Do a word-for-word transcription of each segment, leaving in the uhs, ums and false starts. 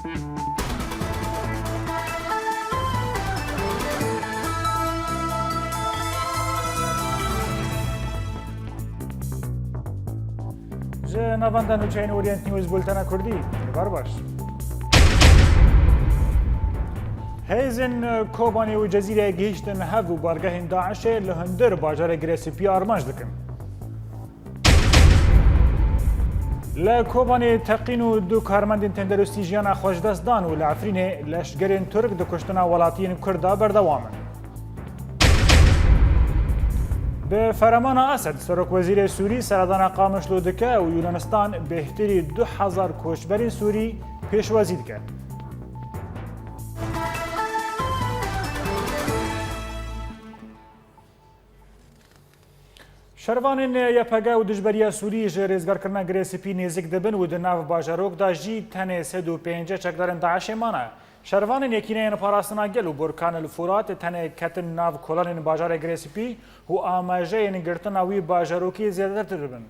Ji navenda nûçeyên Orient News, bultena Kurdî. Bar baş. Hêzên Kobanê û Cezîrê gihîştin hev û bargehên DAIŞê li hundir bajarê Girê Spî armanc dikin. Li Kobanê teqîn û du karmendên tenderustî jiyana xwe ji dest dan û li Efrînê leşgerên Tirk di kuştina welatiyên Kurd de berdewam in. Bi feremana Esed, serokwezîrê Sûrî seredana Qamişlo dike û Yunanistan bêhtirî du hezar koçberên Sûrî pêşwazî dike. Şervanên Y P G û dijberiya Sûrî ji rêzgarkirina Girê Spî nêzik dibin û di nav bajarok de jî tenê sed û pêncî çekdarên DAIŞê mane. Şervanên Yekîneyên Parastina Gel û Borkan el Furat tenê ketin nav kolanên bajarê Girê Spî û amajeyên girtina wî bajarokî zêdetir dibin.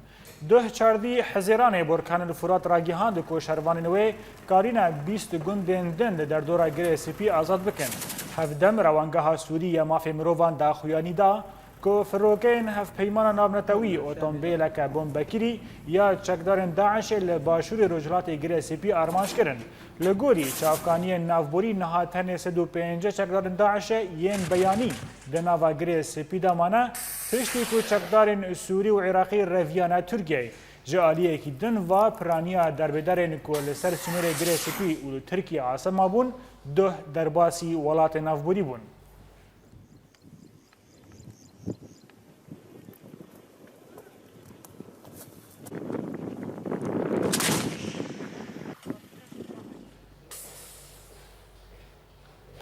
Duh çardî Hizêranê Borkan el Furat ragihand ku şervanên wê karîne bîst gundên din li derdora Girê Spî azad bikin. Hevdem Rewangeha Sûrî ya Mafê Mirovan daxuyanî da ku firokeyên Hevpeymana Navnetewî otombêleke bombekirî ya çekdarên DAIŞê li başûrê rojhilatê Girê Spî armanc kirin. Li gorî çavkaniyên navborî niha tenê sed û pêncî çekdarên DAIŞê yên beyanî di nava Girê Spî de mane, piştî ku çekdarên Sûrî û Iraqî reviyane Tirkiyeyê. Ji aliyekî din ve piraniya derbêderên ku li ser sînorê Girê Spî û li Tirkiye asema bûn, duh derbasî welatê navborî bûn.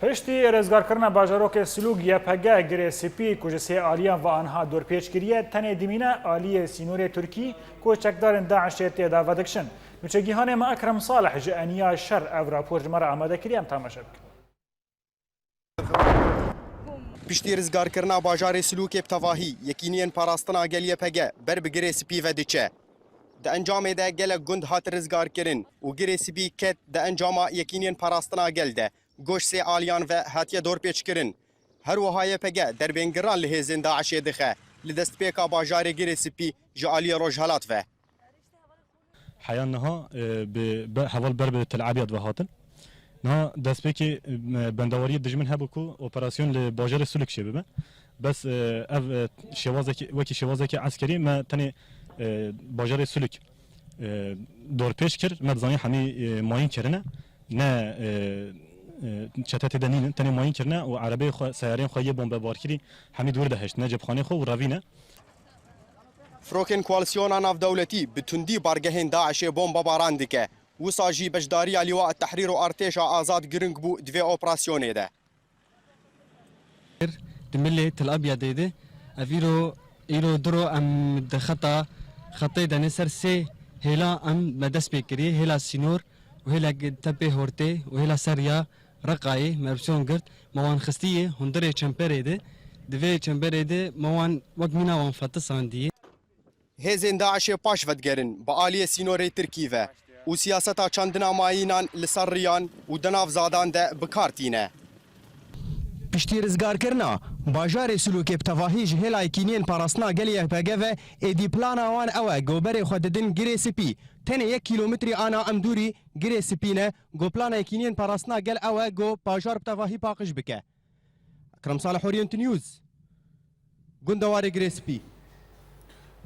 Piştî rêzgarkirina bajarokê Silûg, Y P G Girê Spî ku ji sê aliyan ve anha dorpêç kiriye, tenê dimîne aliyê sînorê Tirkî ku çekdarên DAIŞê tê de vedikişin. Nûçegîhanê me Ekrem Salih ji Eniya Şer ev rapor ji me re amade kiriye, em temaşe bikin. Piştî rizgarkirina bajarê Silûkê bi tevahî, Yekîniyên Parastina Gel Y P G ber bi Girê Spî ve diçe. Di encamê de gelek gund hat rizgarkirin û Girê Spî ket di encama Yekîniyên Parastina Gel de, ku ji sê aliyan ve hatiye dorpêçkirin. Her wiha Y P G derbên giran li hêzên DAIŞê dixe, li destpêka bajarê Girê Spî ji aliyê rojhelat ve. Heya niha, e, bi, be, heval ber bi Tel Abyad ve hatin. Niha destpêkê, e, bendewariyê dijmin hebû ku operasyon li bajarê Suluk çêbibe. Bes, e, ev, e, şêwazekî, wekî şêwazekî eskerî me tenê, e, bajarê Suluk, e, dorpêç kir. Me dizanî hemî, e, mayîn kirine. Ne, e, e, çete tê de nînin, tenê mayîn kirine û erebeyê xwe, seyareyên xwe yê bombebarkirî hemî dûr de hiştine, cepxaneyê xwe û revîne. Firokên Koalîsyona Navdewletî bi tundî bargehên DAIŞê bombebaran dike. Wisa jî beşdariya Lîwa Tehrîr û Artêşa Azad giring bû di vê operasyonê de. Di milê Til Abyadê de, ev îro, îro diro em di xeta, xetê de ne ser sê hêla em me dest pê kiriye, hêla sînor û hêla tepê hortê û hêla seriya Reqayê me opsyon girt, me wan xistiye hundirê çemberê de, di vê çemberê de me wan wek mîna wan fetisandiye. Hêzên DAIŞê paş vedigerin bi aliyê sînorê Tirkî ve û siyaseta çandina mayînan li ser riyan û di nav zadan de bi kar tîne. Piştî rizgarkirina bajarê Silûkê bi tevahî ji hêla Yekîniyên Parastina Gel Y P G ve, êdî plana wan ew e, ku berê xwe didin Girê Spî. Tenê yek kîlometrî ana em dûrî Girê Spî ne, ku plana Yekîniyên Parastina Gel ew e, ku bajar bi tevahî paqij bike. Ekrem Salih, Orient News, gundewarê Girê Spî.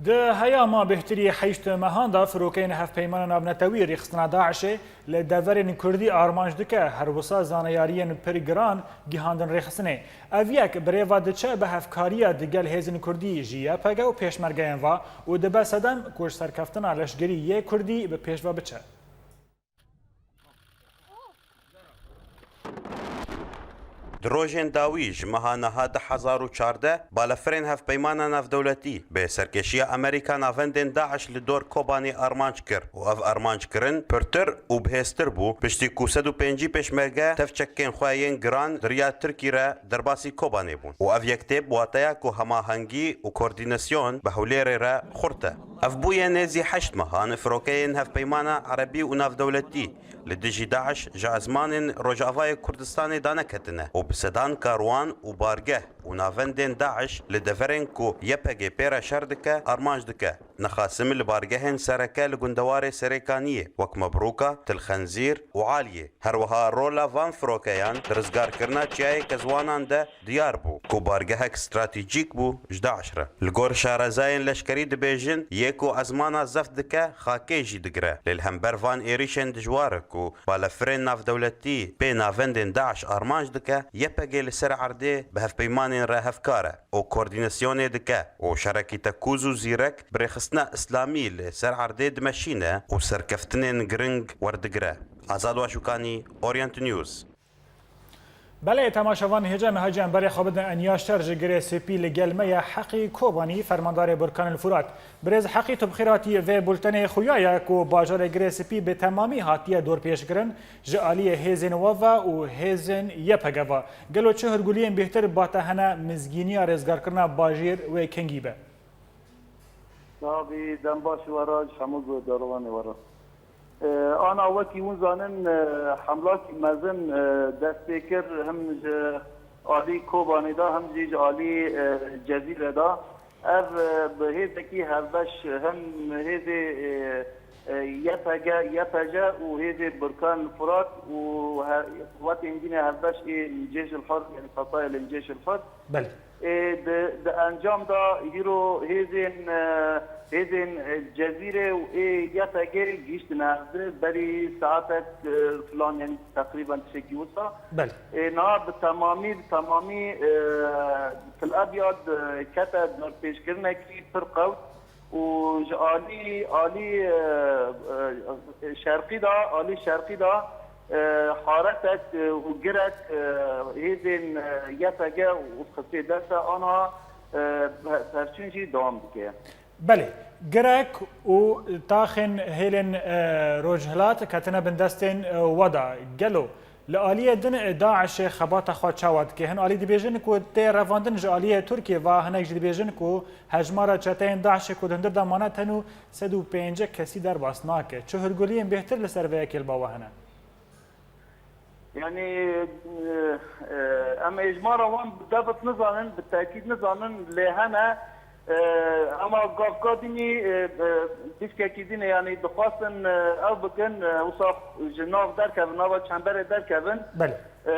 Di heyama bêhtirî heşt mehan de firokeyên Hevpeymana Navnetewî rêxistina DAIŞê li deverên Kurdî armanc dike, her wisa zaneyariyên pir giran gihandin rêxistinê. Ev yek bi rê ve diçe bi hevkariya digel hêzên Kurdî ji Y P G û pêşmergeyan ve û dibe sedem ku ji serkeftina leşgerî yê Kurdî bi pêş ve biçe. Di rojên dawî ji meha niha du hezar û çardeh, balefirên Hevpeymana Navdewletî bi serkêşiya Amerîka navendên DAIŞ li dor Kobanê armanc kir û ev armanckirin pirtir û bihêztir bû, piştî ku sed û pêncî pêşmerge tev çekên xwe yên giran di riya Tirkî re derbasî Kobanê bûn û ev yektêb wateya ku hemahengî û koordînasyon bi Hewlêrê re xurt e. Ev bûye nêzî heşt mehan firokeyên hevpeymana erebî û navdewletî li dijî DAIŞ ji ezmanên Rojavayê Kurdistanê daneketine û bi sedan karwan û bargeh û navendên DAIŞ li deverên ku YPG pê re şer dike, armanc dike. Nexasim li bargehên sereke li gundewarê Serêkaniyê, wek Mebruka, Tilxenzîr û Aliyê. Her wiha rola van firokeyan di rizgarkirina çiyayê Kezwanan de diyar bû, ku bargehek stratejîk bû ji DAIŞ re. Li gor şarezayên leşkerî dibêjin, yê ku ezmana zeft dike, xakê jî digire. Lê li hember van êrîşên dijwar ku balefirên navdewletî pê navendên DAIŞ armanc dike, YPG li ser erdê bi hevpeymanên re hevkar e û koordînasyonê dike û şerekî tekûz û zîrek bi rêxistina îslamî li ser erdê dimeşîne û serkeftinên giring werdigire. Azad Waşûkanî, Orient News. Belê, temaşevan hêja me hacî em berê xwe bidin enya şer ji Girê Sipî li gel me ye Heqî Kobanî, fermandarê Burkan el Furat. Birêz Heqî, tu bi xêr hatî vê bultenê xuya ye ku bajarê Girê Sipî bi temamî hatiye dorpêçkirin ji aliyê hêzên we ve û hêzên Y P G ve. Gelo çi hûrguliyên bêhtir ba te hene mizgîniya rêzgarkirina bajêr wê kengî be? Tabî, dem baş we re, ji hemû guhdarvanê we re. E, ana wekî hûn zanin, e, hemlakî mezin, e, dest pê kir, him ji alî Kobanê de, him jî ji alî, e, Cezîrê de. Ev, e, bi hêzekî hevbeş, him hêzê, e, e, Y P G, Y P J û hêzê Burkan Furat û he-, quwetên dîne hevbeş ê Cêş el Hur, yanî Fetayê li Cêş el Hur. Belê. Ê, di, di encam de hîro hêzên, e, hêzên, e, Cezîrê û ê Y P G gihîştine erdê, berî saetek, e, filan, yanî teqrîben tiştekî wisa. Belê. Ê, niha bi temamî, bi temamî, e, Til Ebyad, e, kete dorpêçkirinekî pir qewt. Û ji alî, alî, e, e, şerqî de, alî şerqî de, e, haretek, e, û girek, e, hêzên, e, Y P G û xistê dest e, anha, e, pe-, pevçûn jî dewam dike. Belê, girek û taxên hêlên, e, Rojhilat ketine bin destên, e, we de. Gelo Li aliyê din DAIŞê xebata xwe çawa dike? Hin alî dibêjin ku tê revandin ji aliyê Tirkiyê ve, hinek jî dibêjin ku hejmara çeteyên DAIŞê ku di hundir de mane tenû sed û pêncî kesî derbas nake. Çi hûrguliyên bêhtir li ser vê yekê li ba we hene? Yanî, e, e, em hejmara wan bi debit nizanin, bi tekîd nizanin, lê hene. E, ema gavka dinî, e, e, dîskekî dinê, yanî dixwastin, e, ew bikin, e, wisa ji nav derkevin, nava çemberê derkevin. Belê. E,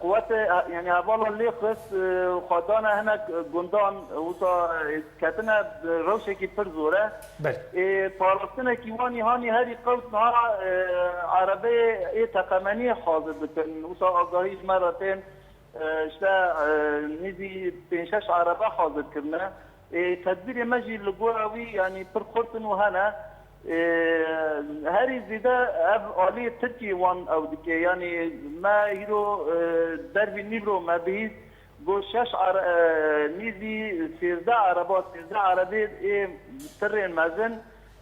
quwetê, e, yanî hevala lê xist, e, xwe dane hinek gundan, e, wisa, e, ketine, e, rewşekî pir zor e. Belê. E, parastinekî wan îhanî herî qewt niha, e, erebeyê ê teqemeniyê hazir dikin. Wisa agahî ji me re tên, e, işte, e, nêzî pênc şeş erebe hazir kirine. E, tedbîrê me jî li gora wî, yanî pir xurt in û hene. E, herî zêde ev aliyê Tirkiyê wan ew dike. Yanî me hîro, e, dervî nîvro me bihîst, got şeş are-, e, nêzî sêzdeh ereba, sêzdeh erebê ê tirên mezin,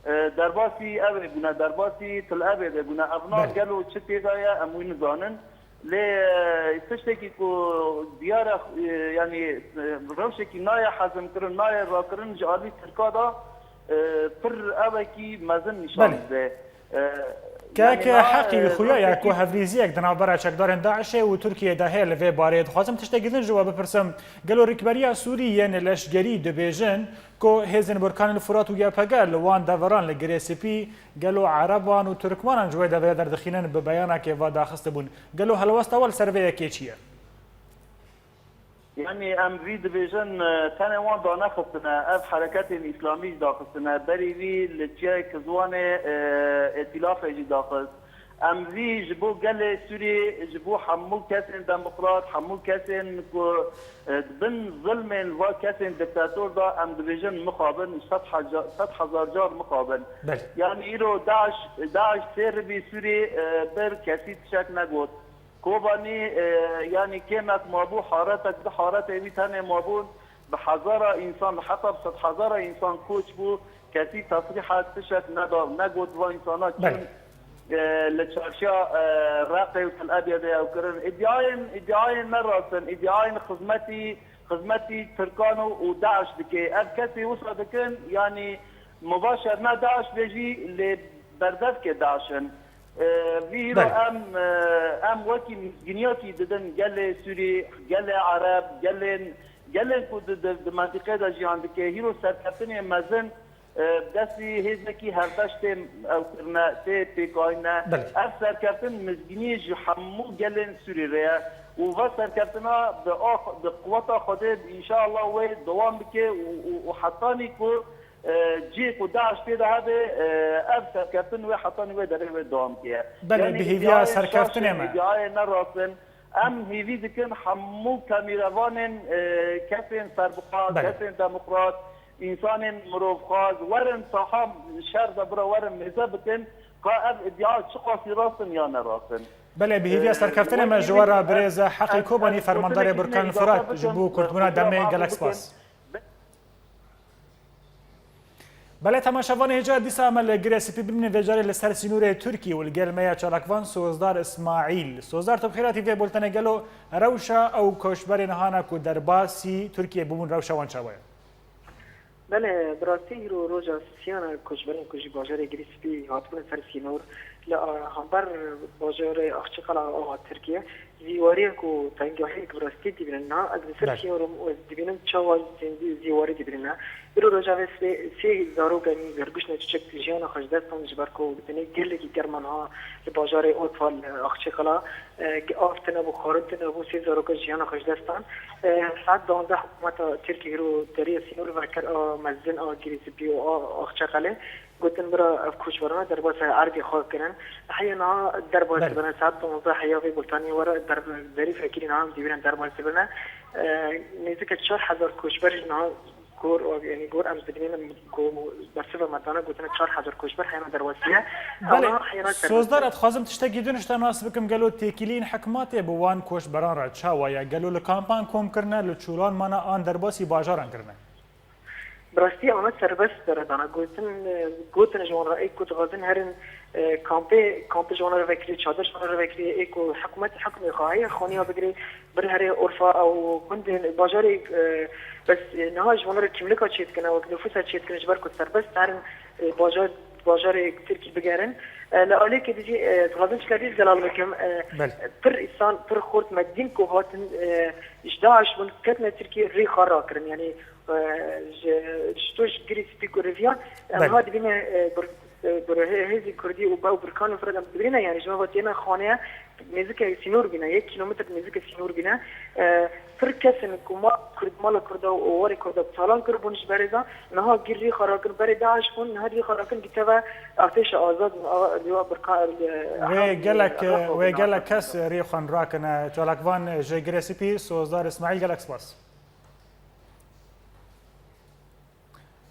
e, derbasî ev ê bûne, derbasî Til Ebêdê bûne. Ev nav Belê. Gelo çi tê de ye, em wî nizanin. Lê, e, tiştekî ku diyar e, e, yanî, e, rewşekî nayê hezimkirin, nayê rakirin ji alî Tirka de, e, pir ewekî mezin nîşan Belê. Dide. E, Kek yanî na, Heqî e, xuya ye rewşekî ku hevrîziyek di navbera çekdarên DAIŞê û Tirkiyê de heye li vê barê. Dixwazim tiştekî din ji we bipirsim. Gelo rikberiya Sûrî yên leşgerî dibêjin ku hêzên Burkan el Furat û Y P G li wan deveran li Girê Sipî gelo Ereban û Tirkmanan ji wê deverê derdixînin bi beyanekê ve daxistibûn. Gelo helwesta we li ser vê yekê çi ye? Yanî em vî dibêjin, e, tenê wan danexistine, ev hereketên îslamî jî daxistine, berî vî li çiyayê Kizwanê, e, îtîlafê jî daxist. Em vî ji bo gelê Sûriyê, ji bo hemû kesên demokrat, hemû kesên ku, e, di bin zilmên va kesên diktator de, em dibêjin mixabin, sed heca-, sed hezar car mixabin. Belê. Yanî îro DAIŞ, DAIŞ sê ribî Sûriyê, e, bir kesî tişek negot. Kobanî, e, yanî kêmek mabû, haretek, du haretê wî tenê mabûn, bi hezara însan, heta bi sed hezara însan koç bû, kesî tesrîha tişek neda, negot va însana Belê. Kîn, e, li çarşiya, e, Reqê û Til Ebyedê ew kirin. Îdiayên, îdiayên ne rast in, îdiayên xizmetî, xizmetî Tirkan û, û DAIŞ dike. Ev kesî wisa dikin, yanî Mubaşer ne DAIŞ bê jî lê berdevkê DAIŞ in. E, Vî hîro Belê. em, e, em wekî mizginiyekî didin gelê Sûrî, gelê Ereb, gelên, gelên ku di, di, di mentiqê de jiyan dike. Hîro serkeftinê mezin, e, destî hêzekî hevbeş tê ew kirine, tê pêkayine. Belê. Ev serkeftin mizginî ji hemû gelên Sûrî re ye. Û va serkeftina bi, a, bi quweta Xwedê înşallah wê dewam bike û, û, û hetanî ku e, cihê ku DAIŞ tê de hebe, e, ev serkeftin wê hetanî wê derê wê dewam kiye. Belê, Yanî bi hêviya îddiayên şaş serkeftinê in, me. îddiayên ne rast in. Em hêvî dikin hemû kamîrevanên, e, kesên serbixwe, Belê. kesên demokrat, însanên mirovxwaz, werin saha şer de bira werin mêze bikin, ka ev îddia çiqasî rast in ya ne rast in. Belê, bi hêviya E, serkeftinê me wekî ji we re min, birêz ez, Heqî ez, Kobanî, ez fermandarê gotinekî Burkan din îzafe Firat, ji bikim, bo kurdbûna e, demê gelek gotinekî din spas. Belê, temaşevanê hêja dîsa me li Girê Spî bimînin vê carê li ser sînorê Tirkî û li gel me ya çalakvan Sozdar Îsmaîl. Sozdar, tu bi xêr hatî vê bultenê, gelo rewşa ew koçberên hana ku derbasî Tirkiyê bûbûn, rewşa wan çawa ye? Belê, bi rastî îro roja siyana koçberên ku ji bajarê Girê Spî hatibûne ser sînor li, a, hember bajarê Axçiqala ava Tirkiye, zîwariya ku tengahiyek bi rastî dibînin, niha ez li ser Belê. sînor im û ez dibînim çawa zîndî zîwarî dibînin. Îro roja vê sê, sê zarokên min Zerguş Neçiçek jiyana xwe ji dest dan, ji ber ku bi tenê gelekî germ e niha li bajarê Otval, e, Axçiqala, e, av tune bû, xwarin tune bû, sê zaroka jiyana xwe ji dest dan. E, saet duwazdeh hikûmeta Tirkî îro deriyê sînor vekir a mezin a Girê Spî û a Axçiqalê. Gotin bira ev koçberana derbasa erdê xwe kirin. Heya niha derbas Belê. dibine, saet duwazdeh heya vê bultanî were derb-, derî vekirî niha em dibînin derbas dibine. E, nêzîke çar hezar koçber jî niha gor, yanî gor em dibînin ku bersiva me dane, gotine çar hezar koçber heyana derbasî ye. Belê, Ewna heyana Sozdar, serbest. ez dixwazim tiştekî din ji te nas bikim, gelo têkiliyên hikûmetê bi wan koçberan re çawa ye? Gelo li kampan kom kirine, li çolan mane an derbasî bajaran kirine? Bi rastî ana serbest beredana. Gotin, e, gotin ji wan re ê ku dixwazin herin, e, kampê, kampê ji wan re vekirî, çadir ji wan re vekirî, ê ku hikûmet hikmê xwe heye, xaniya bigirê, bir herê Urfa ew gundên bajarê, e, bes, e, niha ji wan re kimlika çêdikine, wek nifûsa çêdikine, ji ber ku serbest herin, e, bajar, bajarê Tirkî bigerin. E, li aliyekê dijî, e, dixwazim çika dî zelal bikim, e, Belê. pir îsan, pir xort me dîn ku hatin, e, ji DAIŞ bûn, ketine Tirkî rê xwe rakirin. Yanî, e, ji, ji to ji Girê Spî ku riviyan, em Belê. ha dibîne, e, bir, e, bir hê-, hêzî Kurdî û bew birkan û firat em dibîne, yanî ji me vatiyê me xaneye nêzîke sînor bîne, yek kîlometr nêzîke sînor bîne. E, pir kes in ku mal Kurd, mala Kurda û warê Kurda talan kiribûn ji berê de, niha gîr rê xwe rakin berê DAIŞ bûn, niha rê xwe rakin gî teve artêşa azad, a, liwa birkan, e, Wê ha, gelek, e, wê gelek kes rê xwe rakine. Çalakvan ji Girê Spî, Sozdar Îsmaîl, gelek spas.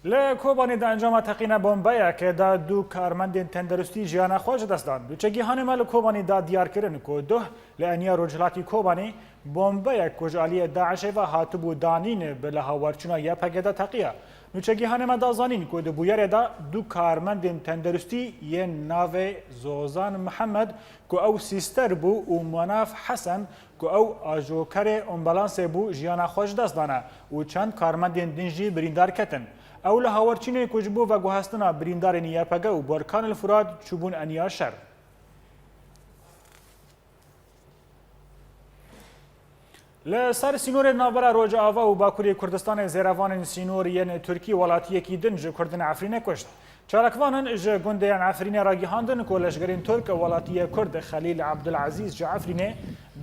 Li Kobanî di encama teqîna bombeyekê de du karmendên tenderustî jiyana xwe ji dest dan. Nûçegîhanê me li Kobanî da diyar kirin ku duh li eniya rojhilatî Kobanî bombeyek ku ji aliyê DAIŞê ve hatibû danîn bi lihawerçûna Y P G de teqiya. Nûçegîhanê me da zanîn ku di bûyerê de du karmendên tenderustî yên navê Zozan Mihemed, ku ew sîster bû, û Manav Hesen, ku ew ajokerê ambulansê bû, jiyana xwe ji dest dane û çend karmendên din jî birîndar ketin. Ew li hawerçînê ku ji bo veguhestina birîndarên Y P G û Borkan el Furad çûbûn eniya şer. Li ser sînorê navbera Rojava û Bakurê Kurdistanê zêrevanên sînor yên Tirkî welatiyekî din ji Kurdên Efrînê kuşt. Çalakvanan ji gundê yên Efrînê ragihandin ku leşgerên Tirk welatiyê Kurd Xelîl Ebdulezîz ji Efrînê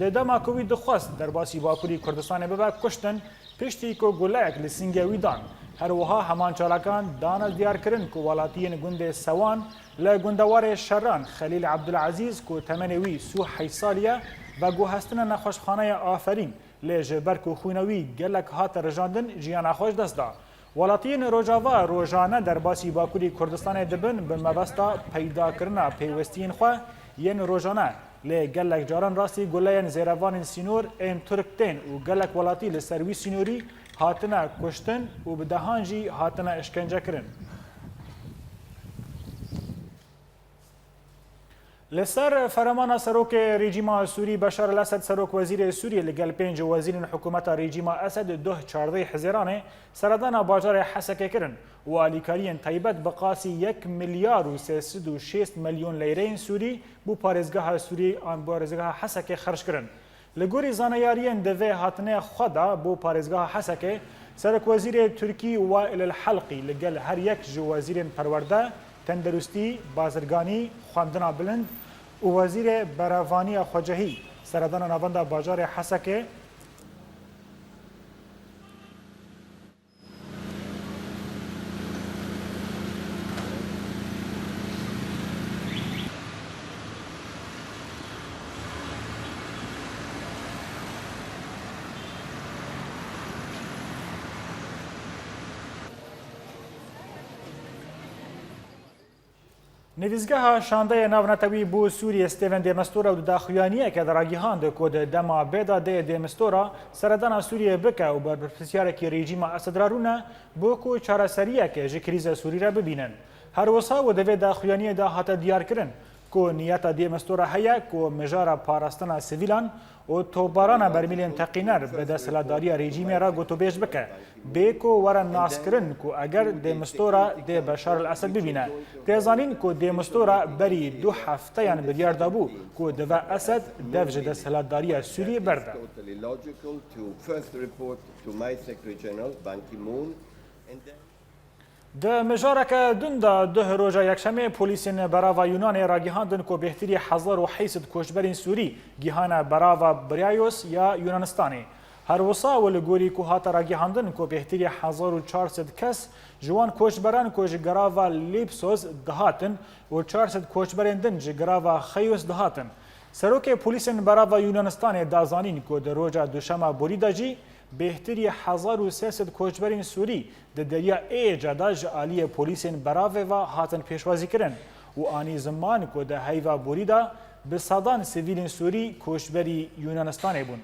di dema ku wî dixwest derbasî Bakurî Kurdistanê bibe kuştin, piştî ku guleyek li sîngê wî dan. Her wiha heman çalakan dane diyarkirin ku welatiyên gundê Sewan li gundewarê Şeran Xelîl Ebdulezîz ku temenê wî sî û heşt salî ye, veguhestine nexweşxaneya Aferîn, lê ji ber ku xwîna wî gelek hate rijandin, jiyana xwe ji dest da. Welatiyên Rojava rojane derbasî Bakurî Kurdistanê dibin bi mebesta peydakirina pêwestiyên xwe yên rojane, lê gelek caran rastî guleyên zêrevanên sînor ên Tirk tên û gelek welatî li ser wî sînorî hatine kuştin û bi dehan jî hatine îşkencekirin. Li ser fermana serokê rejîma Sûrî Beşar el-Esed, serok wezîrê Sûriyê li gel pênc wezîrên hikûmeta rejîma Esed duh çardeh Hizêranê seredana bajarê Hesekê kirin û alîkariyên taybet bi qasî yek milyar û sê sed û şêst milyon leyreyên Sûrî bo parêzgeha Sûrî an parêzgeha Hesekê xerc kirin. Li gorî zaneyariyên di vê hatinê xwe de bo parêzgeha Hesekê, serokwezîrê Tirkî Wail el-Helqî li gel her yek ji wezîrên perwerde, tenderustî, bazirganî, xwendina bilind û wezîrê berevaniya xwecehî seredana navenda bajarê Hesekê, Nivîsgeha Şandeyê Navnetewî bo Sûriyê Stêven Dêmistora di daxuyaniyeke de ragihand ku di dema bê de dê Dêmistora seredana Sûriyê bike û berpirsyarekî rejîma Esed re rûne bo ku çareseriyeke ji krîza Sûrî re bibînin. Her wisa û di vê daxuyaniyê de hate diyarkirin ku niyeta Dêmistora heye ku mijara parastina sivîlan û topbarana bermîlên teqîner bi desthilatdariya rejîmê re gotûbêj bike. Bê ku were naskirin ku eger Dêmistora dê Beşar el-Esed bibîne. Tê zanîn ku Dêmistora berî du hefteyan biryar dabû ku dive Esed dev ji desthilatdariya Sûriyê berde. Di mijareke din de duh roja Yekşemê polîsên berava Yunanê ragihandin ku bêhtirî hezar û heyt sed koçberên Sûrî gihane berava Brayos ya Yunanistanê. Her wisa û li gorî ku hate ragihandin ku bêhtirî hezar û çar sed kes ji wan koçberan ku ji girava Lîpsos dihatin û çar sed koçberên din ji girava Xeyos dihatin. Serokê polîsên berava Yunanistanê da zanîn ku di roja duşema borî de jî bêhtirî hezar û sê sed koçberên Sûrî di Derya Êce de ji aliyê polîsên beravê ve hatin pêşwazîkirin û anî ziman ku di heyva borî de bi sedan sivîlên Sûrî koçberî Yunanistanê bûn.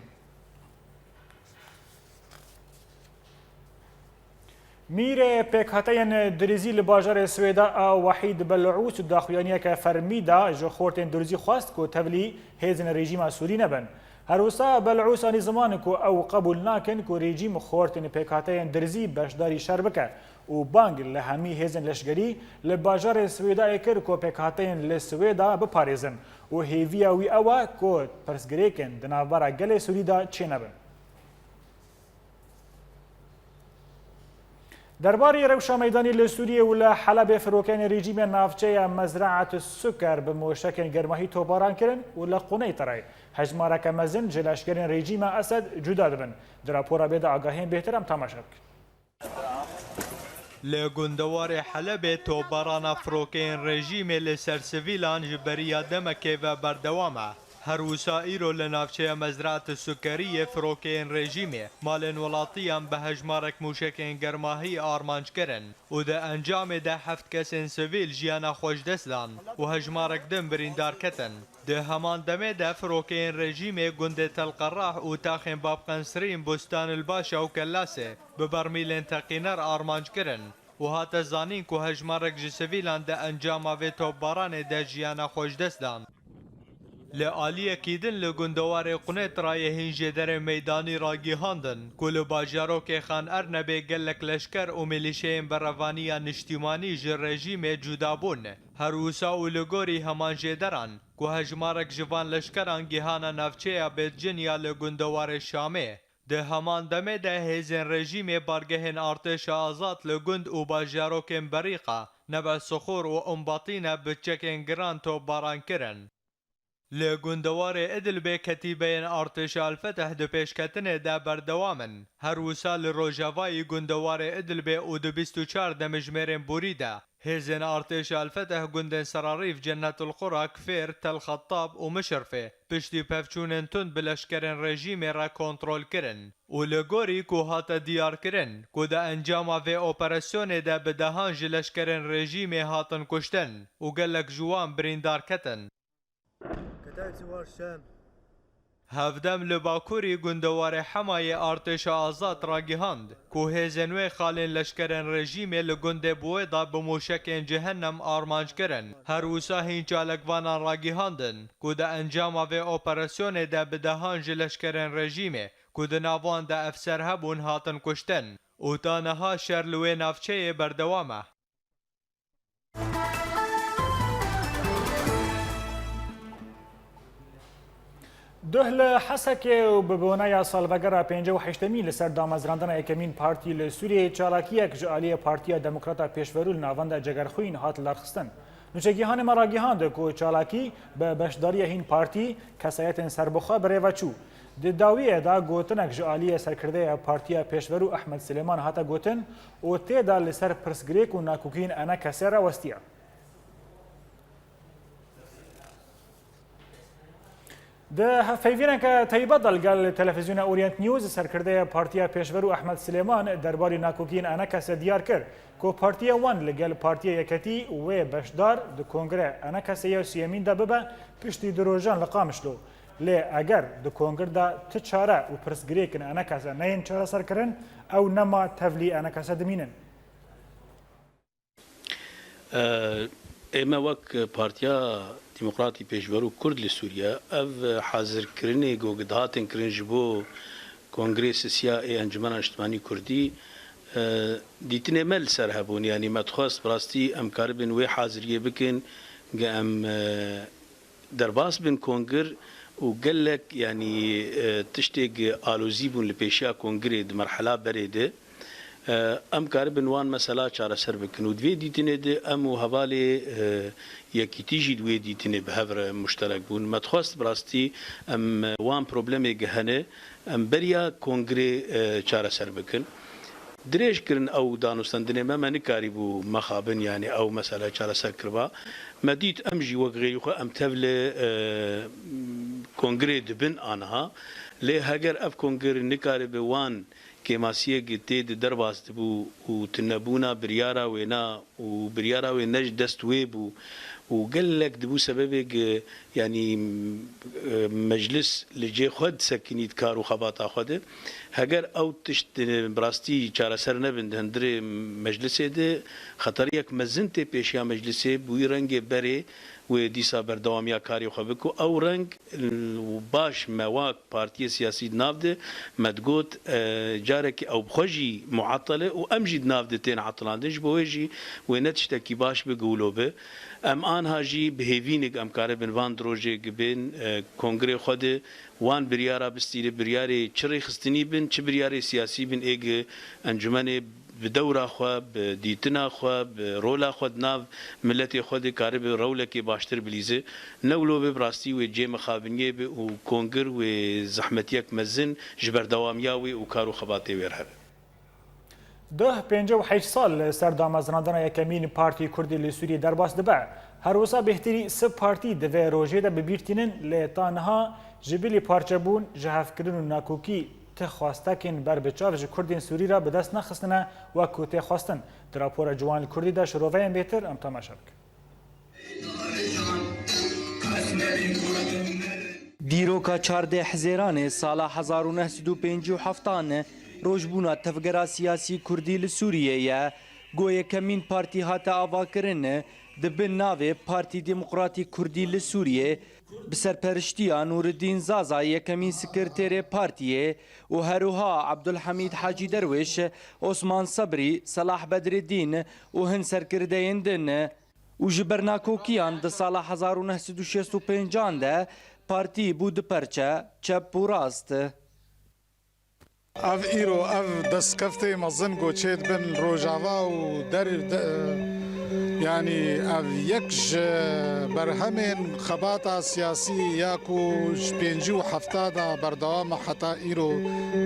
Mîrê pêkhateyên Dirizî li bajarê Swêda a Wehîd Belûs di daxuyaniyeke fermî de ji xortên Dirizî xwest ku tevlî hêzên rejîma Sûrî nebin. Her wisa Belûs anî ziman ku ew qebûl nakin ku rejîm xortên pêkhateyên Dirizî beşdarî şer bike û bang li hemî hêzên leşkerî li bajarê Swêdayê kir ku pêkhateyên li Swêda biparêzin û hêviya wî ew e ku pirsgirêkên di navbera gelê Sûrî de çênebin. Derbarê rewşa meydanî li Sûriyê û li Helebê firokeyên rejîmê navçeya Mezraet Suker bi moşekên germahî topbaran kirin û li Quneytrayê hejmareke mezin ji leşkerên rejîma Esed cuda dibin. Di rapora bê de agahiyên bêhtir em temaşe bikin. Li gundewarê Helebê topbarana firokeyên rejîmê li ser sivîlan ji beriya demekê ve berdewam e. Her wisa îro li navçeya Mezraet Sukeriyê firokeyên rejîmê malên welatiyan bi hejmarek mûşekên germahî armanc kirin û di encamê de heft kesên sivîl jiyana xwe ji dest dan û hejmarek din birîndar ketin. Di heman demê de firokeyên rejîmê gundê Tel Qerah û taxên Bab Qensrîn, Bustan el Başa û Kellasê bi bermîlên teqîner armanc kirin û hate zanîn ku hejmarek ji sivîlan di encama vê topbaranê de jiyana xwe ji dest dan. Li aliyekî din li gundewarê Qunetrayê hîn jêderên meydanî ragihandin ku li bajarokê Xan Ernebê gelek leşker û milîşeyên berevaniya niştîmanî ji rejîmê cuda bûn. Her wisa û li gorî heman jêderan ku hejmarek ji van leşkeran gihana navçeya Bêtcin ya li gundewarê Şamê. Di heman demê de hêzên rejîmê bargehên artêşa azad li gund û bajarokên Berîqa, Nebe Sixûr û Umbatîne bi çekên giran topbaran kirin. Li gundewarê Idlibê ketîbeyên artêşa El-Feteh di pêşketinê de berdewam in. Her wisa li rojavayî gundewarê Idlibê û di bîst û çar demjimêrên borî de hêzên artêşa El-Feteh gundên Serarîf, Cennetul Qura, Kfêr, Tel Xetab û Mişirfê piştî pevçûnên tund bi leşkerên rejîmê re kontrol kirin û li gorî ku hate diyarkirin ku di encama vê operasyonê de bi dehan ji leşkerên rejîmê hatin kuştin û gelek ji wan birîndar ketin. كتائب ثوار الشام Hevdem li Bakurî gundewarê Hemayê Artêşa Azad ragihand ku hêzên wê xalên leşkerên rejîmê li gundê Buwêda bi mûşekên cehennem armanc kirin. Her wisa hîn çalakvanan ragihandin ku di encama vê operasyonê de bi dehan ji leşkerên rejîmê ku di nav wan de efser hebûn hatin kuştin û ta niha şer li wê navçeyê berdewam e. Duh li Hesekê û bi boneya salvegera pêncî û heştemî li ser damezrandina yekemîn partî li Sûriyeyê çalakiyek ji aliyê Partiya Demokrata Pêşverû li navenda Cegerxwîn hat lidarxistin. Nûçegihanê me ragihand ku çalakî bi beşdariya hîn partî, kesayetên serbixwe bi rê ve çû. Di dawiyê de gotinek ji aliyê serkirdeya Partiya Pêşverû Ehmed Silêman hate gotin û tê de li ser pirsgirêk û nakokiyên ENKSê re westiye. Di hevpeyvîneke taybet de li gel Televîzyona Orient News, serkirdeyê Partiya Pêşverû Ehmed Silêman derbarî nakokiyên ENKSê diyar kir ku partiya wan li gel Partiya Yeketî wê beşdar di Kongre ENKSê ya siyemîn de bibe piştî du rojan li Qamişlo. Lê eger di Kongre de ti çare û pirsgirêkên ENKSê neyên çareserkirin, ew nema tevlî ENKSê dimînin. Ê me wek Partiya Demokratî Pêşverû Kurd li Sûriye ev hazirkirinê ku dihatin kirin ji bo Kongrê Sisiya ê Encûmena Niştimanî Kurdî, dîtinê me li ser hebûn. Yanî me dixwest bi rastî em karibin wê haziriyê bikin, ge em derbas bin kongir û gelek, yanî, e, tiştêk alozî bûn li pêşiya kongirê di merhela berê de. E, em karibin wan mesela çareser bikin û di vê dîtinê de em û hevalê, e, Yekîtî jî di wê dîtinê bi hev re muşterek bûn. Me dixwest bi rastî em wan problemê ge hene, em beriya kongirê, e, çareser bikin. Dirêj kirin ew danûstendinê me, me nikarîbû mexabin, yanî ew mesele çareser kiriba. Me dît em jî wek xêrî xwe em tevlê, e, kongirê dibin aniha. Lê heger ev kongir nikaribe wan kêmasiyek tê di derbas dibû û tunebûna biryara wêna û biryara wê ne ji dest wê bû û gelek dibû sebebê ge, yanî, e, meclis li cê xwe disekinît kar û xebata xwe de. Heger ew tişt, e, bi rastî çareser nebin di hundirê meclisê de, xeteriyek mezin tê pêşiya meclisê, bi wî rengê berê wê dîsa berdewamiya karê xwe bike û ew reng, e, baş me wak partiyê siyasî di nav de me digot, e, carekî ew bi xwe jî muatel e û em jî di nav de tên etilandin. Ji bo wê jî wê ne tiştekî baş bi gulo bi. Em anha jî bi hêvînik em karibin van di rojê gibên, e, kongrê xwe de wan biryara bistîne, biryarê çi rêxistinî bin, çi biryarê siyasî bin, ê gi encûmenê bi dewra xwe, bi dîtina xwe, bi rola xwe di nav miletê xwe de karibe rewlekê baştir bilîze. Ne wilo be bi rastî wê cê mixabiniyê be û kongir wê zehmetiyek mezin ji berdewamiya wê û kar û xebatê wê re hebe. Duh pêncî û heşt sal li ser damezrandina yekemîn partî kurdî li Sûriyê derbas dibe. Her wisa bêhtirî sih partî di vê rojê de bi bîr tînin, lê ta niha ji bilî parçebûn, jihevkirin û nakokî ti xwestekên ber bi çav ji kurdên Sûrî re bi dest nexistine wek ku tê xwestin. Di rapora Ciwan li Kurdî de şiroveyên bêtir em temaşe bikin. Dîroka çardeh Hizêranê sala hezar û neh sed û pêncî û heftan, rojbûna tevgera siyasî kurdî li Sûriyê ye. Go yekemîn partî hate avakirin, di bin navê Partî Demokratîk Kurdî li Sûriyê, bi serperiştiya Nûreddîn Zaza yekemîn sekreterê partiyê û herwiha Ebdulhemîd Hacî Derwêş, Osman Sebrî, Selah Bedreddîn û hin serkirdeyên din. Û ji ber nakokiyan di sala hezar û neh sed û şêst û pêncan de partî bû du perçe, çep û rast. Ev îro, ev destkeftê mezin ku çêdibin Rojava û der, de, yanî ev yek ji berhemên xebata siyasî ya ku ji pêncî û hefta de berdewam e heta îro,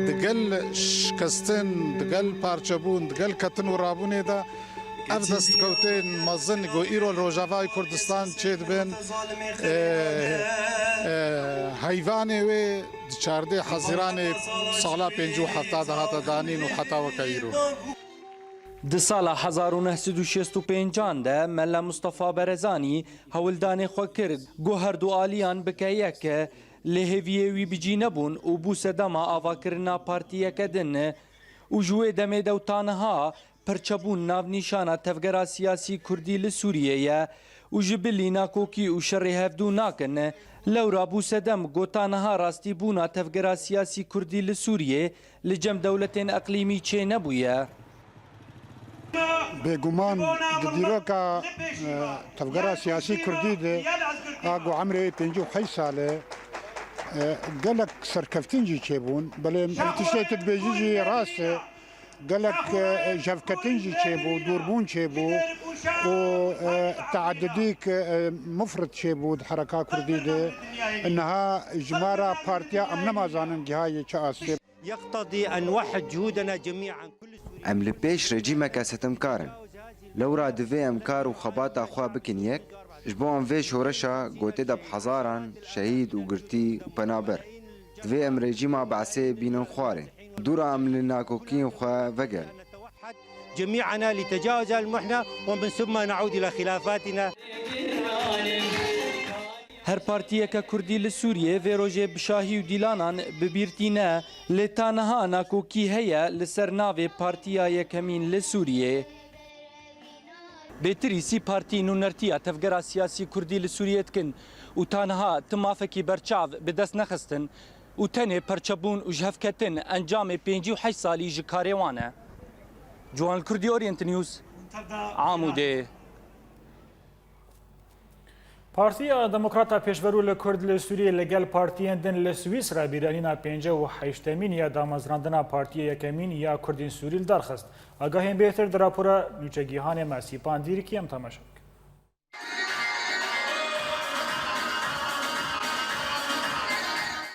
digel şikestin, digel parçebûn, digel ketin û rabûnê de, ev destkewtên mezin ku îro li Rojavayê Kurdistan çêdibin, e, e, heyvanê wê di çardeh Hezîranê sala pêncî û hefta de hate danîn û heta weke îro. Di sala hezar û neh sed û şêst û pêncan de Mela Mustafa Berezanî hewldanê xwe kir ku her du aliyan bike yek, lê hêviyê wî bi cî nebûn û bû sedema avakirina partiyeke din. Û ji wê demê de û ta niha perçebûn navnîşana tevgera siyasî kurdî li Sûriyê ye û ji bilî nakokî û şerê hevdû nakin. Lewra bû sedem ku ta niha rastîbûna tevgera siyasî kurdî li Sûriyê li cem dewletên eqlîmî çênebûye. Bêguman di dîroka, e, tevgera siyasî kurdî de a ku emrê wê pêncî û heşt sal e, e, gelek serkeftin jî çêbûn. Belê ev tiştê tu dibêjî jî rast e. Gelek, e, jevketin jî çêbû, dûrbûn çêbû û, e, teadidîk, e, mufrit çêbû di hereka kurdî de. Niha jimara partiya em nema zanin gihayê çi astê. يقتضي أن نوحد جهودنا جميعا كل سوريا. Em li pêş rejîmeke sitimkar in. Lewra divê em kar û xebata xwe bikin yek, ji bo em vê şoreşa gotê de bi hezaran şehîd û girtî û penaber. Divê em rejîma Be'sê bînin xwarê. Dûra em li nakokiyên xwe vegerin. نتوحد جميعنا لتجاوز المحنة ومن ثم نعود إلى خلافاتنا. Her partiyeke kurdî li Sûriyê vê rojê bi şahî û dîlanan bi bîr tîne, lê ta niha nakokî heye li ser navê Partiya Yekemîn li Sûriyê. Bêtirî sî partî nûnertiya tevgera siyasî kurdî li Sûriyê dikin û ta niha ti mafekî berçav bi dest nexistin û tenê perçebûn û jihevketin encamê pêncî û heşt salî ji karê wan e. Ciwan Kurdî, Orient News, Amûdê. Partiya Demokrata Pêşverû li Kurd li Sûriyê li gel partiyên din li Swîsra bîranîna pêncî û heştemîn ya damezrandina Partiya Yekemîn ya Kurdên Sûrî li dar xist. Agahiyên bêhtir di rapora nûçegihanê me Sîpan Dîrikî em temaşe bikin.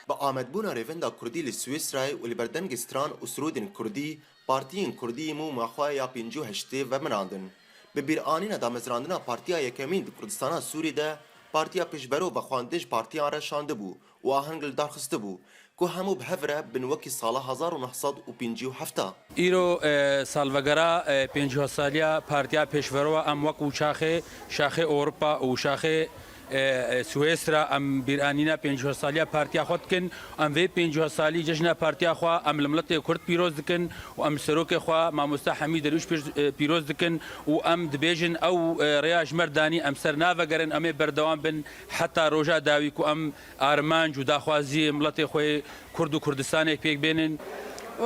Bi amedbûna Rêvenda Kurdî li Swîsrayê û li ber dengê stran û sirûdên Kurdî, partiyên Kurdî mûma xwe ya pêncî û heştê vemirandin. Bi bîranîna damezrandina Partiya Yekemîn di Kurdistana Sûrî de, Partiya Pêşverû vexwendin ji partiyan re şandibû û aheng li dar xistibû ku hemû bi hev re bin wekî sala hezar û neh sed û pêncî û heft. Îro, e, salvegera, e, pêncî saliya Partiya Pêşverû, em wek û şaxê, şaxê Ewropa û şaxê, e, e, Swîsra, em bîranîna pêncî saliya partiya xwe dikin. Em vê pêncî salî cejna partiya xwe em li miletê Kurd pîroz dikin û em li serokê xwe Mamoste Hemî Derwîş pîr-, e, pîroz dikin û em dibêjin ew, e, rêya ji me r danî em ser navegerin, em ê berdewam bin heta roja dawî ku em armanc û daxwaziyê miletê xwe yê Kurd û Kurdistanê pêk bênin.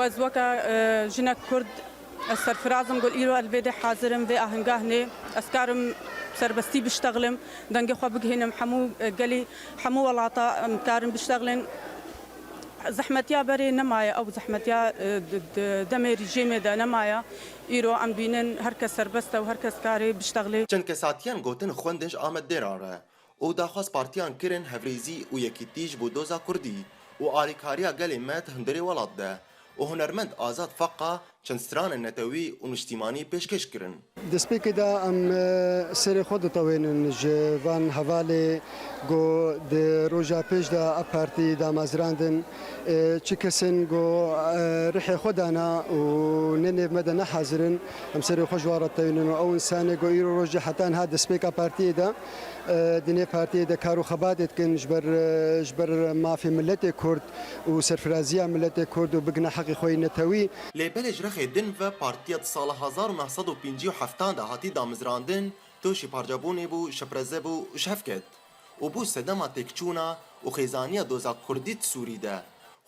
Ez weke, e, jinek Kurd, ez serfiraz im ku îro ez li vê dê hazir im, vê ahengahnê ez karim serbestî biştexlim, dengê xwe bigihînim hemû, e, gelî, hemû welata em karin biştexlin. Zehmetiya berê nemaye, ew zehmetiya, e, di, di demê rejîmê de nemaye. Îro em dibînin her kes serbest e û her kes karê biştexlê. Çend kesatiyan gotin xwendin ji Amed Dêran re û daxwaz partiyan kirin hevrêzî û yekîtî ji bo doza kurdî û alîkariya gelê me di hundirê welat de û hunermend Azad Feqa çend stranên netewî û niştîmanî pêşkêş kirin. Destpêkê de em, e, serê xwe ditewênin ji van hevalê ku di roja pêş de ev partî damezrandin, e, çi kesên ku, e, rihê xwe dana û ne nêv me de ne hazir in, em serê xwe ji wan re ditewênin û ew însanê ku îro rojê heta niha destpêka partiyê de, e, di nê partiyê de kar û xebatê dikin ji ber, e, ji ber mafê miletê Kurd û serfiraziya miletê Kurd û bigihine heqê xwe yê netewî. Lê belê ji rexê din ve partiya di sala hezar û neh sed û pêncî û heftan de hatî damizrandin, toşî parçebûnê bû, şipreze bû û ji hev ket. Û bû sedema têkçûna û xêzaniya doza kurdî di Sûrî de.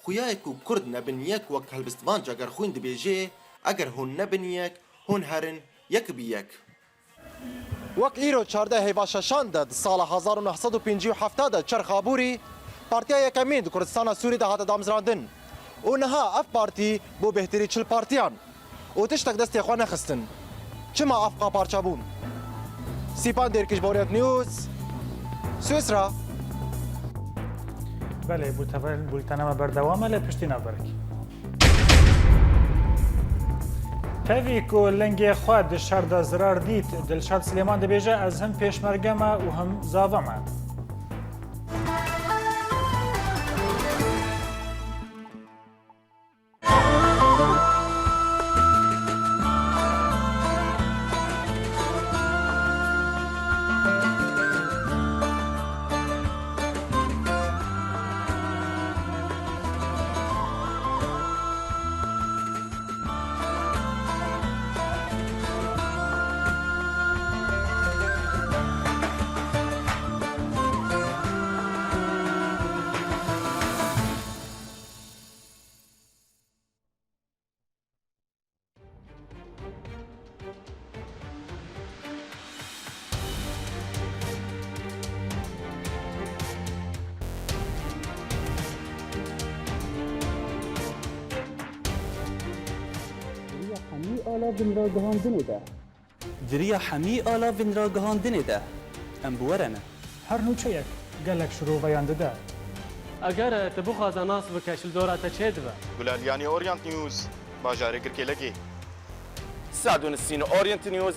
Xuya ye ku kurd nebin yek wek helbestvan Cegerxwîn dibêje, eger hûn nebin yek, hûn herin yek bi yek. Wek îro çardeh hêva şeşan de di sala hezar û neh sed û pêncî û heft de çerx abûrî, Partiya Yekemîn di Kurdistana Sûrî de hate damizrandin û niha ev partî bû bêhtirî çil partiyan û tiştek destê xwe nexistin. Çima ev qaparçe bûn? Sîpan Dêrkiş, Boriyet News, Swîsra. Belê, bûltene me berdewam e lê piştî navberek. Tevî ku lingê xwe di şer de zirar dît, Dilşad Silêman dibêje, ez him pêşmerge me û him zava me. Ala vin ragihandinê de. Di riya hemî ala vin ragihandinê de em bi we re ne. Her nûçeyek gelek şiroveyan dide. Eger tu bixwaze nas bike, ji li dora te çê dibe. Gulaliyanî Orient News, bajarê Girkêlekê. Sadun Sîn Orient News,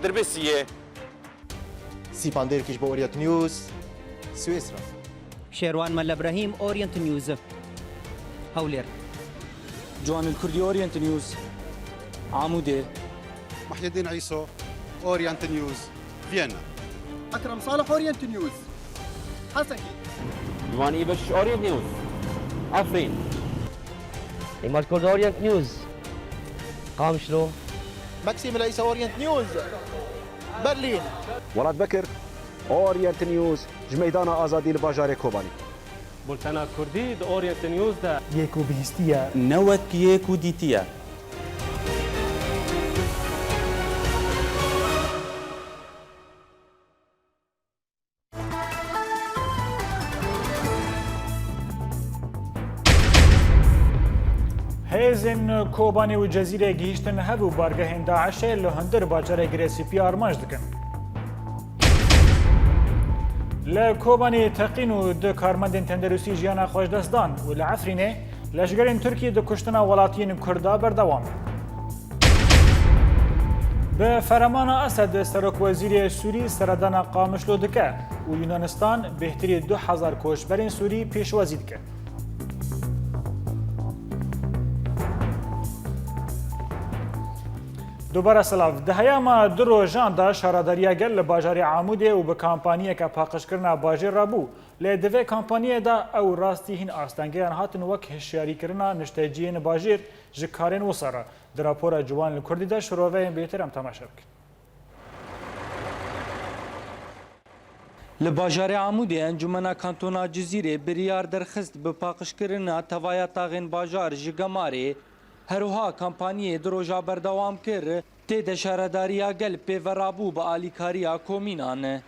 Dirbêsiyê. Sîpan Dêrkiş bo Orient News, Swêsra. Şêrwan Melebrehîm, Orient News, Hewlêr. Ciwan el Kurdî, Orient News, Amûdê. Muhyiddin Îso, Orient News, Viyana. Ekrem Salih, Orient News, Hesekî. Ciwan Îbeş, Orient News, Efrîn. Îmad Kurd, Orient News, Qamişlo. Maxim Îsa, Orient News, Berlîn. Welat Bekir, Orient News, ji Meydana Azadî li bajarê Kobanî. Bultena Kurdî di Orient News de. Yê ku bihîstiye. Ne wek yê ku dîtiye. Hêzên Kobanê û Cezîrê gihîştin hev û bargehên DAIŞê li hundir bajarê Girê Spî armanc dikin. Li Kobanê teqîn û du karmendên tenderûstî jiyana xwe ji dest dan û li Efrînê leşgerên Tirkî di kuştina welatiyên Kurda berdewam in. Bi feremana Esed, serokwezîrê Sûrî seredana Qamişlo dike û Yunanistan bêhtirî du hezar koçberên Sûrî pêşwazî dike. Dubare silav. Di heyama du rojan de şaredariya gel li bajarê Amûdê û bi kampaniyeke paqijkirina bajêr re bû. Lê di vê kampaniyê de ew rastî hîn astengeyan hatin wek hişyarîkirina nişteciyên bajêr ji karên wisa re. Di rapora Ciwan li Kurdî de şiroveyên bêtir em temaşe bikin. Li bajarê Amûdê Encûmena Kantona Cizîrê biryar derxist bi paqijkirina tevaya taxên bajar ji gemarê. Her wiha kampanyê du roja berdewam kir, tê de şaredariya gel pê ve rabû bi alîkariya komînan.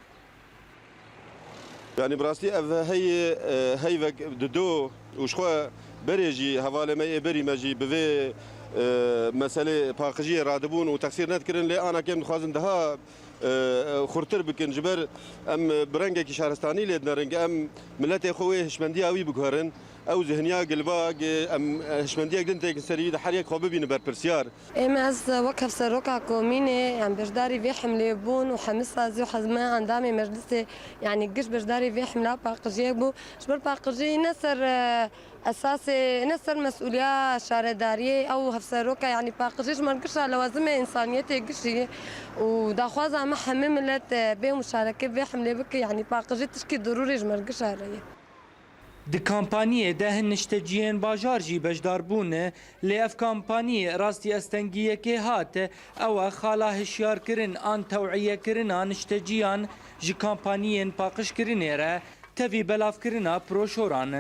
Yanî bi rastî ev heyê, e, heyvek dido û ji xwe berê jî hevalê me yê berî me jî bi vê, e, meselê paqijiyê radibûn û texsîr nedikirin, lê ana ke em dixwazin daha, e, e, xurtir bikin, ji ber em bi rengekî şaristanî lê dinerin, em miletê xwe wê hişmendiya wî biguherin. Ew zihniya gilvag, em, e, hişmendiyek din têkin serî wî de her yek xwe bibînin berpirsiyar. Êm ez wek hevseroka komînê, em beşdarî vê hemlê bûn û hemî sazî û hemî endamê meclisê, yanî giş beşdarî vê hemla paqijiyek bû. Ji ber paqijî ne ser, e, esasê, ne ser mesûliya şaredariyê, ew hevseroka, yanî paqijî ji me gişa lewazimê însaniyetê gişî û daxwaza me hemî milet, e, bê muşareke vê hemlê bike, yanî paqijî tişkî dirûrî ji me gişa re ye. Di kampanyê de hin nişteciyên bajar jî beşdar bûn, lê ev kampanyî rastî estengiyekê hat, ew e xala hişyarkirin an tewiyekirina nişteciyan ji kampanyên paqijkirinê re tevî belavkirina proşoran.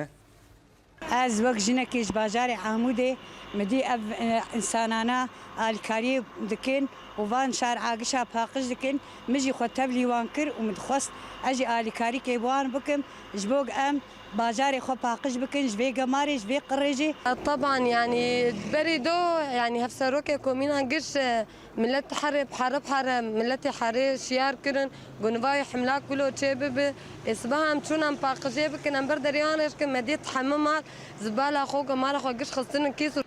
Ez wek jinekê ji bajarê Amûdê, min dî ev, e, însanana alîkariyê dikin û van şar agişa paqij dikin. Min jî xwe tevlî wan kir û min dixwest ez jî alîkarîkê bi wan bikim, ji bo em bajarê xwe paqij bikin ji vê gemarê, ji vê qirê jî. Teban, yanî berî do, yanî hevserokê komîna giş, e, Milet herê bi here bi here, miletê herê şiyar kirin, gunivayê himlak wilo çê bibi. Ê sibeha em çûn em paqijê bikin, em ber derê wan rêş kin, me dît hemû mal, zibala xwe, gemara xwe giş xistinin kîs û.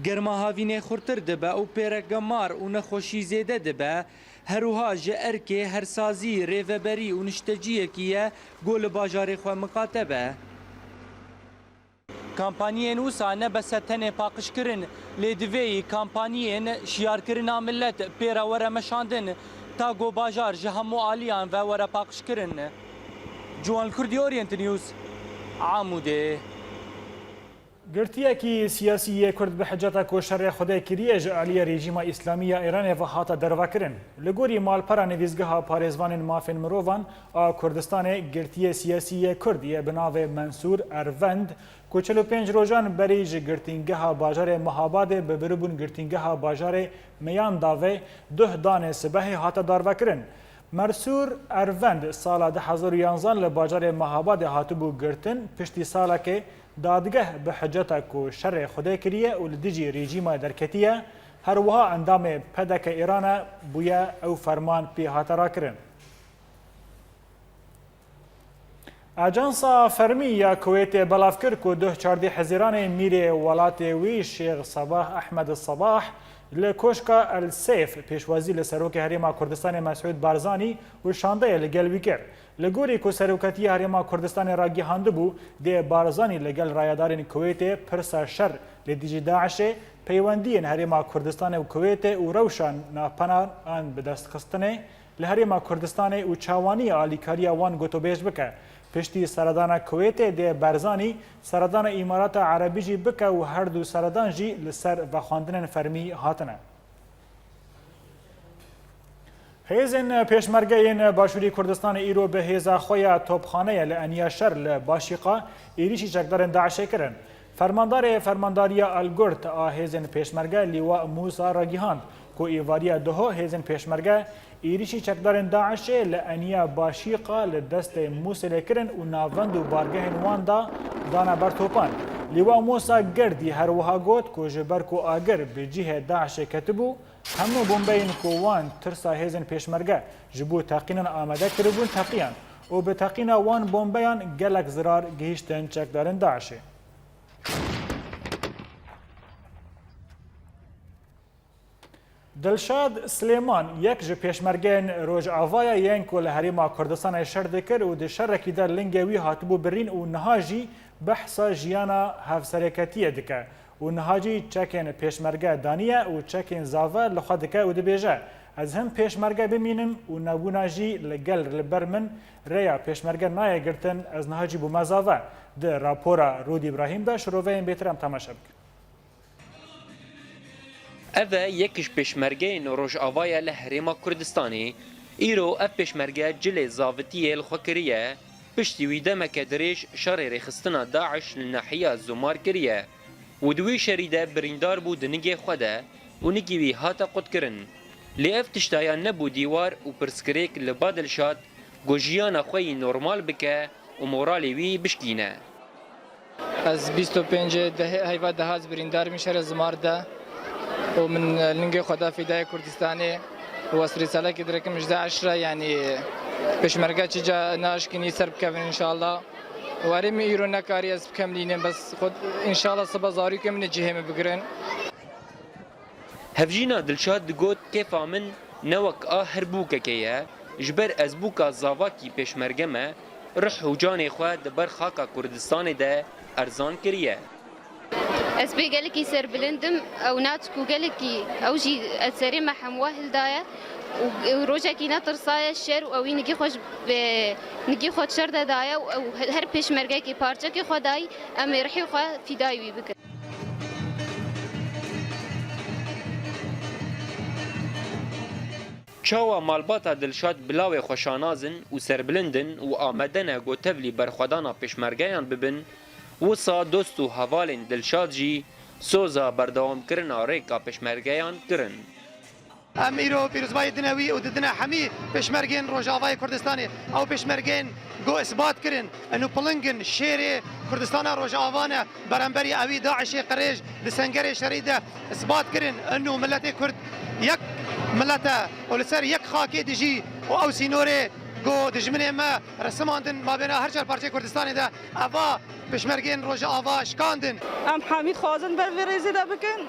Germa havînê xurtir dibe û pêrek gemar û nexweşî zêde dibe. Her wiha ji erkê hersazî, rêveberî û nişteciyekî ye ku li bajarê xwe miqate be. Kampanyên wisa ne bes e tenê paqijkirin, lê divê yî kampanyên şiyarkirina milet pê re were meşandin, ta ku bajar ji hemû aliyan ve were paqijkirin. Ciwan Kurdî, Orient News, Amûdê. Girtiyekî siyasî yê Kurd bi hiceta ku şerê Xwedê kiriye ji aliyê rejîma Îslamî ya Îranê ve hate dervekirin. Li gorî malpera Nivîsgeha Parêzvanên Mafên Mirovan a Kurdistanê, girtiyê siyasî yê Kurd yê bi navê Mensûr Ervend, ku çil û pênc rojan berî ji girtîngeha bajarê Mehabadê bi biribûn girtîngeha bajarê Meyan Davê duh danê sibehê hate darvekirin. Mersûr Ervend sala du hezar û yanzan li bajarê Mehabadê hatibû girtin, piştî salekê dadgeh bi hiceta ku şerê Xwedê kiriye û li dijî rejîma derketiye, Her wiha endamê P D K Îranê bûye ew ferman pê hate rakirin. Ajansa fermî ya Kuwêtê belav kir ku duh çardeh Hezîranê mîrê welatê wî Şêx Sebah Ehmed Sebah li Koşka El Seyf pêşwazî li Serokê Herêma Kurdistanê Mesûd Barzanî û şandeyê li gel wî kir. Li gorî ku Serokatiya Herêma Kurdistanê ragihandibû, dê Barzanî li gel rayedarên Kuwêtê pirsa şer li dijî DAIŞê, peywendiyên Herêma Kurdistanê û Kuwêtê û rewşa navpena an bidestxistinê li Herêma Kurdistanê û çawaniya alîkariya wan gotobêj bike. Piştî seredana Kuwêtê dê Barzanî seredana Îmarata Erebî jî bike û her du seredan jî li ser vexwendinên fermî hatine. Hêzên Pêşmerge yên Başûrî Kurdistanê îro bi hêza xwe ya topxaneyê li eniya şer li Başîqa êrîşî çekdarên DAIŞê kirin. Fermandarê Fermandariya Elgurt a Hêzên Pêşmerge Lîwa Mûsa ragihand ku êvariya duho Hêzên Pêşmerge êrîşî çekdarên DAIŞê li eniya Başîqa li destê Mûsilê kirin û navend û bargehên wan da dane ber topan. Lîwa Mûsa Girdî her wiha got ku ji ber ku agir bi cihê DAIŞê ketibû, hemû bombeyên ku wan tirsa hêzên Pêşmerge ji bo teqînan amade kiribûn teqiyan û bi teqîna wan bombeyan gelek zirar gihîştin çekdarên DAIŞê. Dilşad Silêman yek ji pêşmergeyên Rojavayê yên ku li Herêma Kurdistanê şer dikir û di şerekî de lingê wî hatibû birîn û niha jî behsa jiyana hevserokatiyê dike û niha jî çekên pêşmerge daniye û çekên zave li xwe dike û dibêje, Ez him pêşmerge bimînim û nebûna jî li gel li ber min rêya pêşmerge nayê girtin, ez niha jî bûme zave. Di rapora Rûdî Îbrahîm de şiroveyên bêtir em temaşe bikin. Ev e yek ji pêşmergeyên Rojavayê li Herêma Kurdistanê. Îro ev pêşmerge cilê zavitiyê li xwe kiriye, piştî wî demeke dirêj şerê rêxistina DAIŞ li nahiya Zomar kiriye û di wî şerî de birîndar bû di nigê xwe de û nigî wî hate qutkirin. Lê ev tiştaya nebû dîwar û pirsgirêk li ba Dilşad ku jiyana xwe yî normal bike û moralê wî bişkîne. Ez bîst û pêncê dehê heyva dehaz birîndar bîm şerê Zomar de û min, e, lingê xwe da fîdayê Kurdistanê û ez rîsalekî direkim ji DAIŞ re, yanî pêşmerge çi ca naşkînî ser bikevin înşallah. Warê min îro nekarî ez bikemlînim, bes xwe înşallah siba zarokên min ê cihê min bigirin. Hevjîna Dilşad digot, Kêfa min ne wek a her bûkekê ye, ji ber ez bûka zavakî pêşmerge me, rih û canê xwe di ber xaka Kurdistanê de erzan kiriye. Ez pê gelekî serbilind im, ew naç ku gelekî ew jî ez serê me hemû hildaye û, û rojekî netirsaye şer û ewî nigî xwe ji, e, nigî xwe di şer de daye û ew her pêşmergekê parçekê xwe dayî, em ê rihê xwe fîdayî wî bikin. Çawa malbata Dilşad bi lawê xwe şanaz in û serbilind in û amade ne ku tevlî berxwedana pêşmergeyan bibin, wisa dost û hevalên Dilşad jî soza berdewamkirina rêka pêşmergeyan kirin. Em îro pîrozbayê dine wî û didine hemî pêşmergên Rojavayê Kurdistanê. Ew pêşmergên ku isbat kirin, eno piling in, şêrê Kurdistana Rojava ne, beramberî ewî DAIŞê qirêj di sengerê şerî de isbat kirin, eno miletê Kurd yek milet e û li ser yek xakê dijî û ew sînorê ku dijminê me resimandin mabêna her çar parçeyê Kurdistanê de, eva pêşmergên Rojava şikandin. Em hemî dixwazin ber vê rêzê de bikin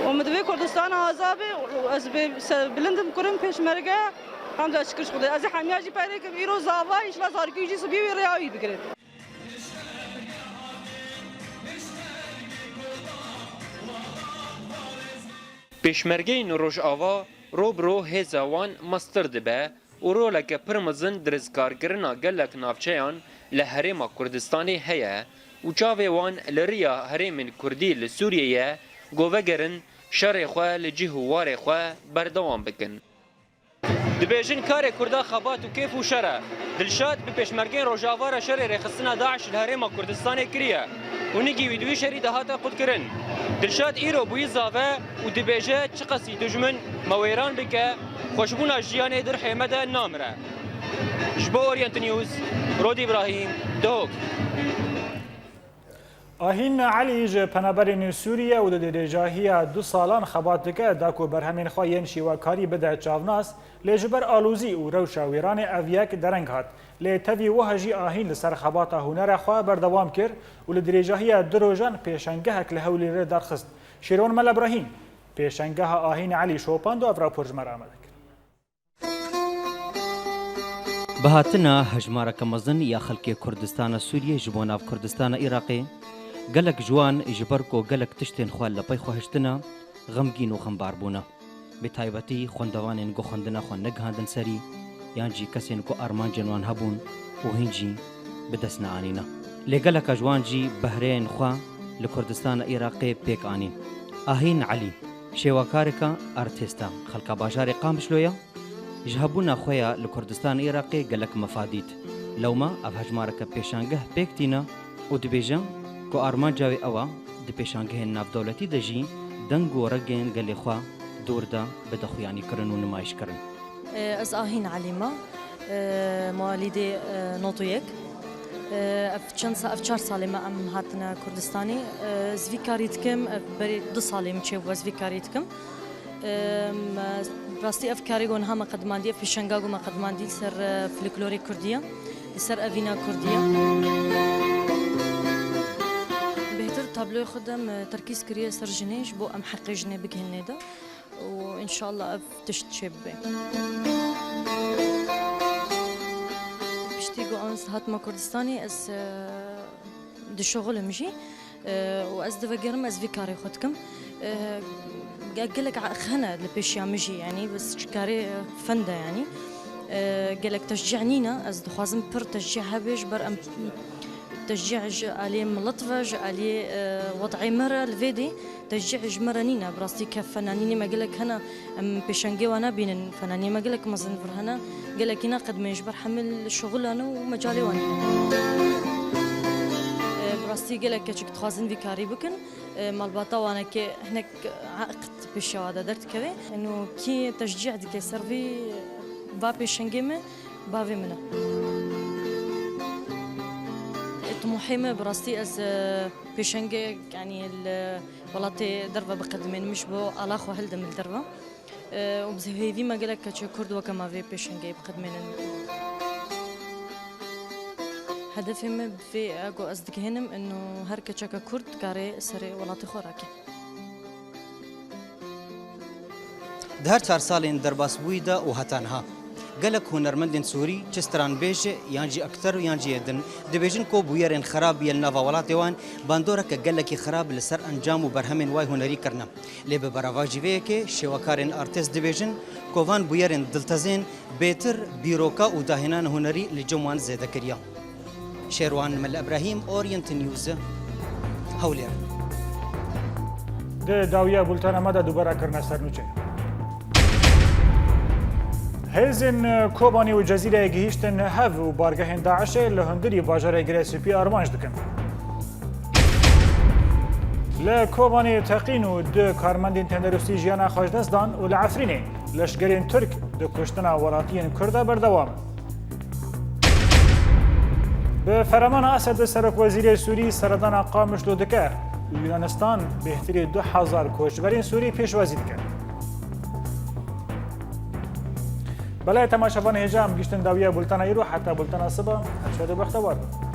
û min divê Kurdistan azad be û ez bê serbilind im, kurim pêşmerge, hemda şikir ji Xwedê. Ez ê hemiya jî perê kim, îro zava, înşallah zarokî jî sibî wê rêya wî bigirin. Pêşmergeyên Rojava ro bi ro hêza wan mestir dibe û roleke pir mezin di rizgarkirina gelek navçeyan li Herêma Kurdistanê heye û çavê wan li riya herêmên Kurdî li Sûriyê ye ku vegerin şerê xwe li cih û warê xwe berdewam bikin. Dibêjin karê Kurda xebat û kêf û şer e. Dilşad bi pêşmergeyên Rojava re şerê rêxistina DAIŞ li Herêma Kurdistanê kiriye û nigî wî di wî şerî de hate qutkirin. Dilşad îro bûyî zave û dibêje, çiqasî dijmin me wêran bike, xweşbûna jiyanê di rihê me de namire. Ji bo Orient News, Rod Îbrahîm, Duhok. Ahîn Elî ji penaberên Sûriye û di dirêjahiya du salan xebat dike da ku berhemên xwe yên şîwekarî bide çavnas, lê ji ber alozî û rewşa wêranê ev yek dereng hat. Lê tevî wiha jî Ahîn li ser xebata hunera xwe berdewam kir û li dirêjahiya du rojan pêşengehek li Hewlêrê derxist. Şêrwan Mela Brahîm, pêşengeha Ahîn Elî şopand û ev rapor ji me re amade kir. Bi hatina hejmareke mezin ya xelkê Kurdistana Sûriyê ji bo nav Kurdistana Iraqê, gelek ji wan ji ber ku gelek tiştên xwe li pey xwe hiştina, xemgîn û xembar bûne. Bi taybetî xwendevanên ku xwendina xwe negihandin serî, yan jî kesên ku armancên wan hebûn û hîn jî bi dest neanîne. Lê geleka ji wan jî behreyên xwe li Kurdistana Iraqê pêk anîn. Ahîn Elî, şêwekareka artêst e, xelka bajarê Qamişlo ye. Ji hebûna xwe ya li Kurdistana Iraqê gelek mefa dît. Lewma ev hejmareke pêşangeh pêk tîne û dibêje ku armanca wê ew e di pêşangehên navdewletî de jî deng û regên gelê xwe dûr de bide xuyanîkirin û nimayîşkirin. Ez Ahîn Elî me. Mewalîdê nod û yek. Ev çend sa-, ev çar salê me em hatine Kurdistanê. Ez vî karî dikim, ev berê du salê min çêbû ez vî karî dikim. Em, rastî ev karê ku niha me qedimandî, ev pêşenga ku me qedimandî li ser, e, folklorê kurdî ye, li ser evîna kurdî ye. Bêhtir tabloyê xwe de me terkîz kiriye ser jinê, ji bo em heqê jinê bigihînê de û înşallah ev tişt çêbibe. Piştî ku ez hatime Kurdistanê, ez, e, dişuxilim jî. E, û ez divegerim, ez vî karê xwe dikim. E, ge-, gelek ex hene li pêşiya min jî, yanî, bes ji karê, e, fend e, yanî. E, gelek teşcî nîne, ez dixwazim pir teşcî hebe, ji ber em teşcî ji aliyê milet ve, ji aliyê, e, wed'ê me re li vê dê teşcî ji me re nîne. Bi rastî kef fenanînê me gelek hene, em pêşengê wan nabînin, fenaniyê me gelek mezin vir hene, gelekî naqedimên ji ber hemil şuxilan û mecalê wan nîne. E, bi rastî gelek keçik dixwazin vî karî bikin. E, malbata wan e ke hinek eqd pêşiya wan de derdikeve. Eno kî teşcî dike ser vî va pêşengê me, bavê min e. E, timohê me bi rastî ez, e, pêşengê, yanî li welatê derve biqedimênim ji bo ala xwe hildim li derve. E, û bi hêvî me gelek keçê Kurd weke me vê pêşengê biqedimênin. Hedefê me bi vê e ku ez digihênim, ino her keçeke Kurd dikare serê welatê xwe rake. Di her çar salên derbasbûyî de û heta niha, gelek hunermendên Sûrî, çi stranbêj yan jî ekter yan jî yê din, dibêjin ku bûyerên xerab yên nava welatê wan bandoreke gelekî xerab li ser encam û berhemên wê hunerî kirine. Lê bi beravajî vê yekê, şêwekarên artêst dibêjin ku van bûyerên diltezên bêtir bîroka û dahênan hunerî li cem wan zêde kiriye. Şêrwan Mil Ebrahîm, Orient News, Hewlêr. Di dawiya bultena me de dubara kirine ser nûçe. Hêzên Kobanî û Cezîreyê gihîştin hev û bargehên DAIŞê li hundirî bajarê Girê Spî armanc dikin. Li Kobanê teqîn û du karmendên tenderustî jiyana xwe ji dest dan û li Efrînê leşgerên Tirk di kuştina welatiyên Kurd de berdewam in. Bi feremana Esed, serokwezîrê Sûrî seredana Qamişlo dike û Yunanistan bêhtirî du hezar koçberên Sûrî pêşwazî dike. Belê temaşevanê hêja, em gihîştin dawiya bultena îro, heta bultena siba, her şad û bextewar bin.